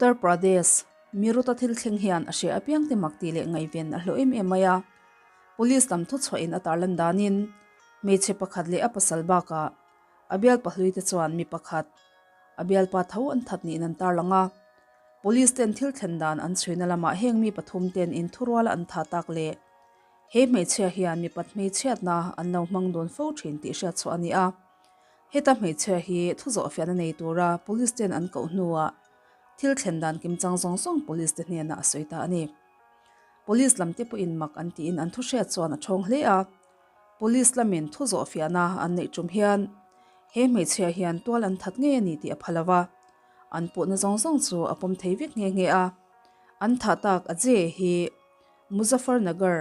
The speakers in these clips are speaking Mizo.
Uttar Pradesh, Meerut-a thil thleng hian a hria apiang te mak tih leh ngaihven a hlawh em em mai a. Police lam thuchhuahin a tarlan danin hmeichhe pakhat leh a pasal bakah a bialpa hlui te chuan mi pakhat a bialpa tho an that niin an tarlang a. Police ten thil thlen dan an chhuina lamah heng mi pathum ten inthuruala an thah tak leh he hmeichhia hian mipat hmeichhiatna an lo hmang dawn fo thin tih hriatchhuah a ni a. Heta hmeichhia hi thuzawhfiahna nei tura police ten an koh hnuah thil thlen dan kimchang zawng zawng police te hnenah a sawi ta a ni. Police lam te pawhin mak an tiin an thuhriat chuan a thawng hle a. Police lamin thu zawhfiahna an neih tum hian he hmeichhia hian tual an that ngei a ni tih a pha lo va, an puhna zawng zawng chu a pawm thei vek nghe nghe a. An thah tak Ajay hi Muzaffarnagar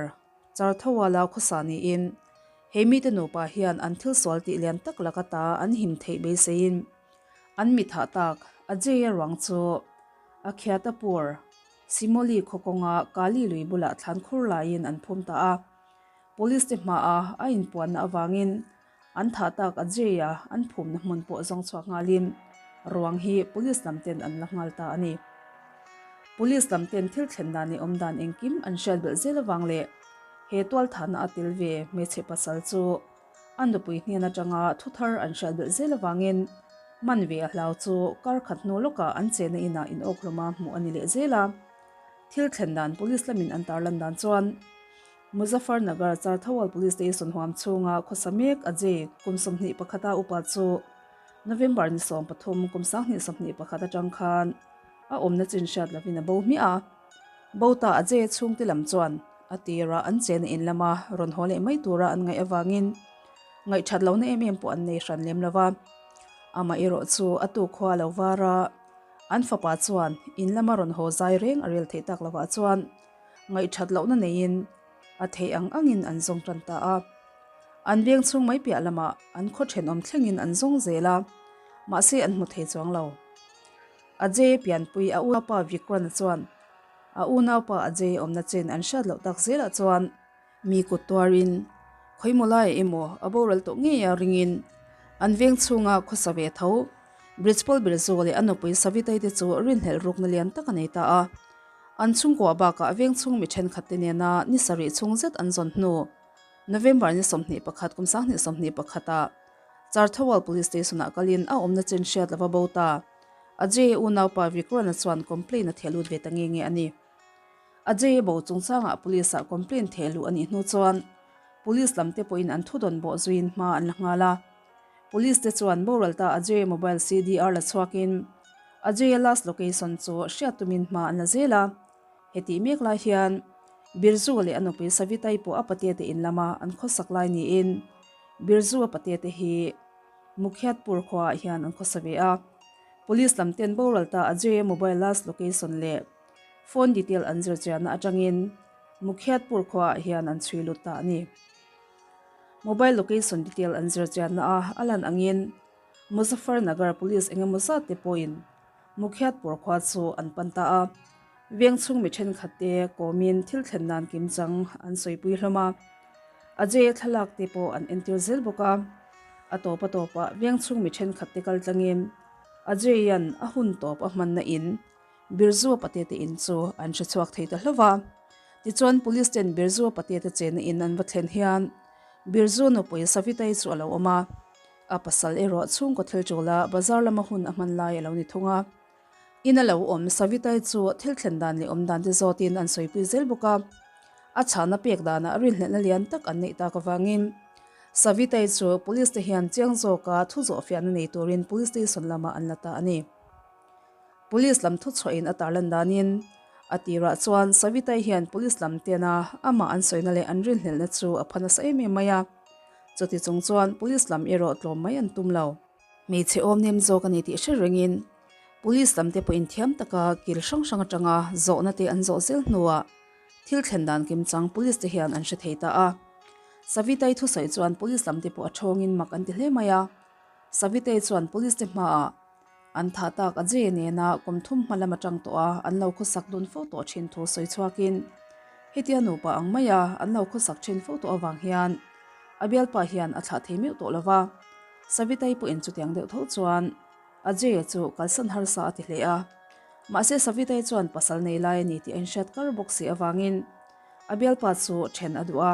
Charthawala khawsa niin he mite nupa hian an thil sual tih lian tak laka ta an him theih beiseiin an mi thah tak Ajay-a ruang chu a Khiatapur Simoli khaw kawnga Kali lui bulah thlan khur laiin an phum ta a. Police te hmaah a inpuanna avangin an thah tak Ajay-a an phumna hmun pawh zawng chhuak nghalin ruang hi police lam ten an la nghal ta a ni. Police lam ten thil thlen dan leh awm dan engkim an hriat belh zel avang leh he tualthahna a tel ve hmeichhe pasal chu A nupui hnen atanga thu thar an hriat belh zel avangin man ve a hlau chu kar khat hnu lawkah an chena inah in awk hlawma hmuh a ni leh zel a. Thil thlen dan police lamin an tarlan dan chuan Muzaffarnagar Charthawal Police Station huam chhunga khawsa mek Ajay kum 21 a upa chu November ni 13 kum 2021 atang khan a awmna chin hriat lovin a bo hmiah a. Bota Ajay chhungte lam chuan a tira an chena in lama rawn haw leh mai tura an ngaih avangin ngaihthat lohna em em pawh an nei hran lem lova. Amaherawh chu a tu khua lo var a, an fapa chuan in lama rawn haw zai reng a rel theih tak lovah chuan ngaihthat lohna neiin a theih ang angin an zawng tan ta a. An veng chhung mai piah lamah an khaw thenawm thlengin an zawng zel a, mahse an hmu thei chuang lo. Ajay pianpui a unaupa Vikran chuan a unaupa Ajay awmna chen an hriat loh tak zelah chuan mi kut tuarin khawimaw laiah emaw a boral tawh ngei a ringin an veng chhunga khawsa ve tho Brijpal Birzu leh a nupui Savitai te chu rinhlelh rukna lian tak a nei ta a. An chhungkua bakah veng chhung mi thenkhat te nena ni sarih chhung zet an zawn hnu November ni 21 kum 2021 ah Charthawal Police Station ah kalin a awmna chen hriat lova bo ta. Ajay unaupa Vikrana chuan complaint a theh lut ve ta nge nge a ni. Ajay bo chungchangah police ah complaint theh luh a nih hnu chuan police lam te pawhin an thudawn bawh zuiin hma an la nghal a. Police te chuan boral ta Ajay mobile CDR la chhuakin Ajay-a last location chu hriat tumin hma an la zel a. Hetih mek lai hian Birju leh a nupui Savitai pawh a patea te in lama an khawsak lai niin Birju a patea te hi Mukhiatpur khuaah hian an khawsa ve a. Police lam ten boral ta Ajay-a mobile last location leh phone detail an zir chiahna atangin Mukhiatpur khuaah hian an chhui lut ta a ni. Mobile location detail an zir chiahna a a lan angin Muzaffarnagar police engemaw zat te pawhin Mukhiatpur khua chu an pan ta a. Veng chhung mi thenkhat te kawmin thil thlen nan kimchang an sawipui hlawm a. Ajay-a thlalak te pawh an entir zel bawk a. A tawp a tawpah veng chhung mi thenkhat te kal tlangin Ajay-a'n a hun tawp a hmanna in Birzu-a pate te in chu an hre chhuak thei ta hlauh va. Tichuan police ten Birzu-a pate te chenna in an va thlen hian Birzu nupui Savitai chu a lo awm a. A pasal erawh chhungkaw thil ṭula bazar lama hun a hman lai a lo ni thung a. In a lo awm Savitai chu thil thlen dan leh awm dan te zawtin an sawipui zel bawk a. A chhahna pek danah rinhlelhna lian tak an neih tak avangin Savitai chu police te hian chiang zawka thu zawhfiahna nei turin police station lamah an la ta a ni. Police lam thuchhuahin a tarlan danin a tirah chuan Savitai hian police lam tena amah an sawina leh an rinhlelhna chu a pha nasa em em mai a. Chuti chung chuan police lam erawh tlawm mai an tum lo. Hmeichhe awm nem zawk a ni tih hre rengin police lam te pawhin thiam taka kil hrang hrang atanga zawhna te an zawh zel hnuah thil thlen dan kimchang police te hian an hre thei ta a. Savitai thusawi chuan police lam te pawh a thawngin mak an ti hle mai a. Savitai chuan police te hmaah an thah tak a je nena kum thum hma lam atang tawh a an lo khawsak dun fo tawh thin thu sawi chhuakin hetia nupa ang maia an lo khawsak thin fo tawh avang hian a bialpa hian a thlah thei meuh tawh lova. Savitai pawhin chutiang deuh tho chuan Ajay-a chu kalsan harsa a ti hle a. Mahse Savitai chuan pasal nei lai a ni tih a inhriat kar bawk si avangin a bialpa chu then a duh a,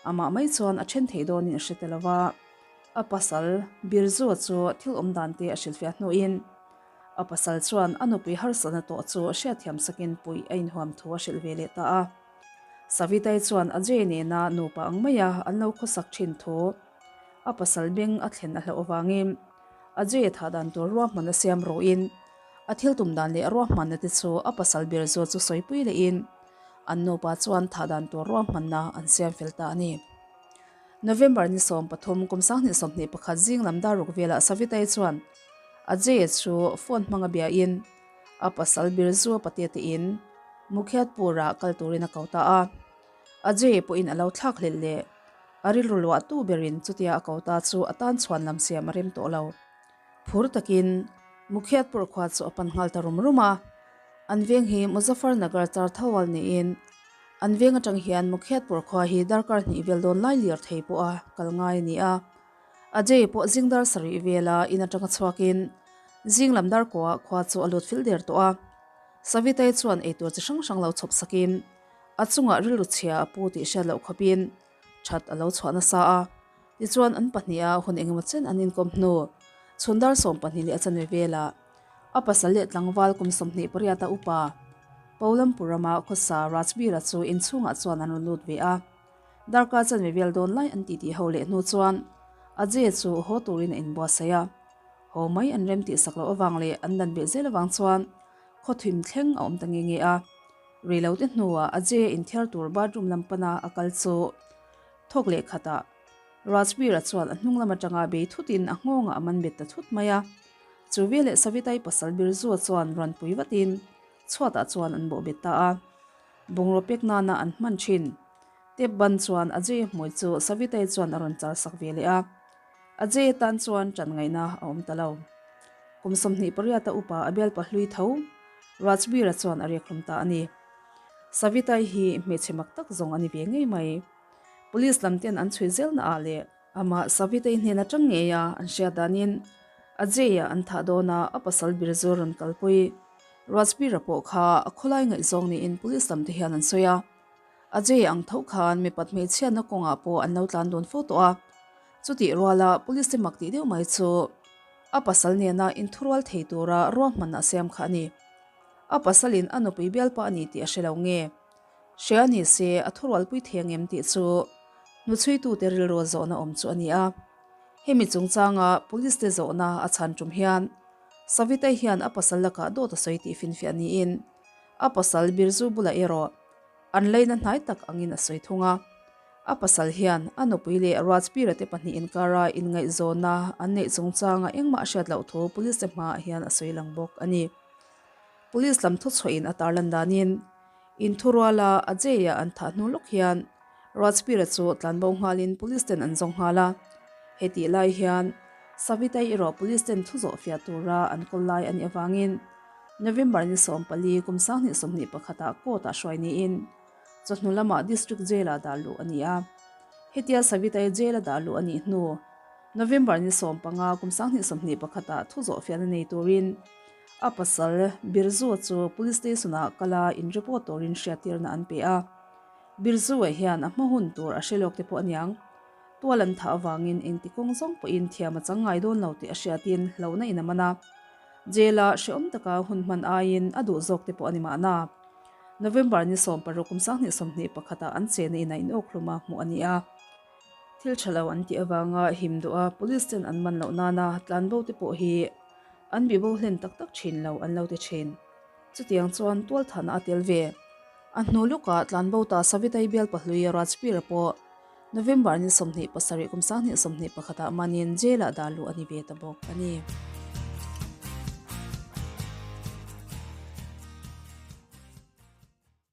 amah mai chuan a then thei dawnin a hre ta lo va. A pasal Birju chu thil awm dan te a hrilhfiah hnuin a pasal chuan a nupui harsatna tawh chu hriatthiam sakin puih a inhuam thu a hrilh ve leh ta a. Savitai chuan Ajay nena nupa ang maia an lo khawsak thin thu a pasal beng a thlen a hlauh avangin Ajay thah dan tur ruahman a siam ruhin a thil tum dan leh ruahmanna te chu a pasal ber zawt chu sawipui lehin an nupa chuan thah dan tur ruahmanna an siam fel ta a ni. November ni 13 kum 2021 zing lam dar ruk velah Savitai chuan Ajay chu phone hmanga biain a pasal Birju pate te in Mukhiatpur-ah kal turin a ko ta a. Ajay pawhin a lo thlak hlelh leh a rilru luahtu berin chutia a ko ta chu a tan chhuan lam siam a rem tawh lo. Phur takin Mukhiatpur khua chu a pan nghal ta rum rum a. An veng hi Muzaffarnagar Charthawal niin an veng atang hian Mukhiatpur khua hi darkar hnih vel dawn lai lir thei pawha kal ngai a ni a. Ajay pawh zing dar sarih vela in atanga chhuakin zing lam dar kuaah khua chu a lut fil der tawh a. Savitai chuan eitur chi hrang hrang lo chhawp sakin a chungah rilru chhia a pu tih hriat loh khawpin that a lo chhuah nasa a. Tichuan an pahniha hun engemaw chen an inkawm hnu chhun dar 12 leh a chanve velah a pasal leh tlangval kum 28 a upa Polampur rama khawsa Rajbir-a chu inchhungah chuan an rawn lut ve a. Darkar chanve vel dawn lai an titi ho leh hnu chuan Ajay chu haw turin a inbuatsaih a. Haw mai an rem tih sak loh avang leh an dan beh zel avang chuan khawthim thleng a awm ta nge nge a. Rei lo te hnuah Ajay a inthiar tur bathroom lam pana a kal chu thawk leh khatah Rajbir-a chuan a hnung lam atanga bei thutin a nghawngah a man bet ta thut mai a. Chu veleh Savitai pasal Birju-a chuan rawn pui vatin chhuatah chuan an bawh bet ta a. Bungraw pek nana an hman thin. Tep ban chuan Ajay hmui chu Savitai chuan a rawn char sak ve leh a. Ajay tan chuan tan ngaihna a awm ta lo. Kum 28 a upa a bialpa hlui tho Rajbir-a chuan a rek hlum ta a ni. Savitai hi hmeichhe mak tak zawng a ni ve ngei mai. Police lam ten an chhui zelna ah leh amah Savitai hnen atang ngei a an hriat danin Ajay-a an thah dawn a a pasal Birju rawn kalpui. Rajbir-a pawh kha a khawlai ngaihzawng niin police lam te hian an sawi a. Ajay ang tho khan mipat hmeichhiatna kawngah pawh an lo tlan dawn fo tawh a. Chutih ruala police te mak tih deuh mai chu a pasal nena inthurual thei tura ruahmanna a siam kha a ni. A pasalin a nupui bialpa a ni tih a hre lo nge? Hria ni se a thurualpui thei ang em tih chu hnuchhuitute rilru zawhna awm chu a ni a. Hemi chungchanga police te zawhna a chhan tum hian Savitai hian a pasal lakah dawt a sawi tih finfiah niin a pasal Birju bulah erawh an leina hnai tak angin a sawi thung a. A pasal hian a nupui leh Rajbir-a te pahnih inkara inngaihzawnna an neih chungchanga engmah a hriat loh thu police te hmaah hian a sawi lang bawk a ni. Police lam thuchhuahin a tarlan danin Inthuruala Ajay-a an thah hnu lawk hian Rajbir-a chu tlanbo nghalin police ten an zawng nghal a. Hetih lai hian Savitai erawh police ten thu zawh fiah tura an kawl lai a nih avangin November ni 14 kum 2021 ah court ah hruai niin chawhnu lamah District Jail ah dah luh a ni a. Hetia Savitai Jail a dah luh a nih hnu November ni 15 kum 2021 ah thu zawh fiahna nei turin A pasal Birju chu Police Station-ah kal a in report turin hriattirna an pe a. Birju-a hian a hma hun tur a hre lawk te pawh aniang. Tual an thah avangin engti kawng zawng pawhin thiam a chang ngai dawn lo tih a hriatin hlauhna in a man a. Jail-a hrehawm taka hun hman aiin a duh zawk te pawh a ni mahna. November ni 16 kum 2021 ah an chena inah inawkhlum a hmuh a ni a. Thil tha lo an tih avanga him duh a police ten an man loh nana tlanbo te pawh hi An bibo hlen tak tak thin lo an lo ti thin. Chutiang chuan tualthana a tel ve. A hnu lawkah tlanbo ta Savitai bial pahlui Rajbir-a pawh November ni 27 kum 2021 ah manin jail-ah dah luh a ni ve ta bawk a ni.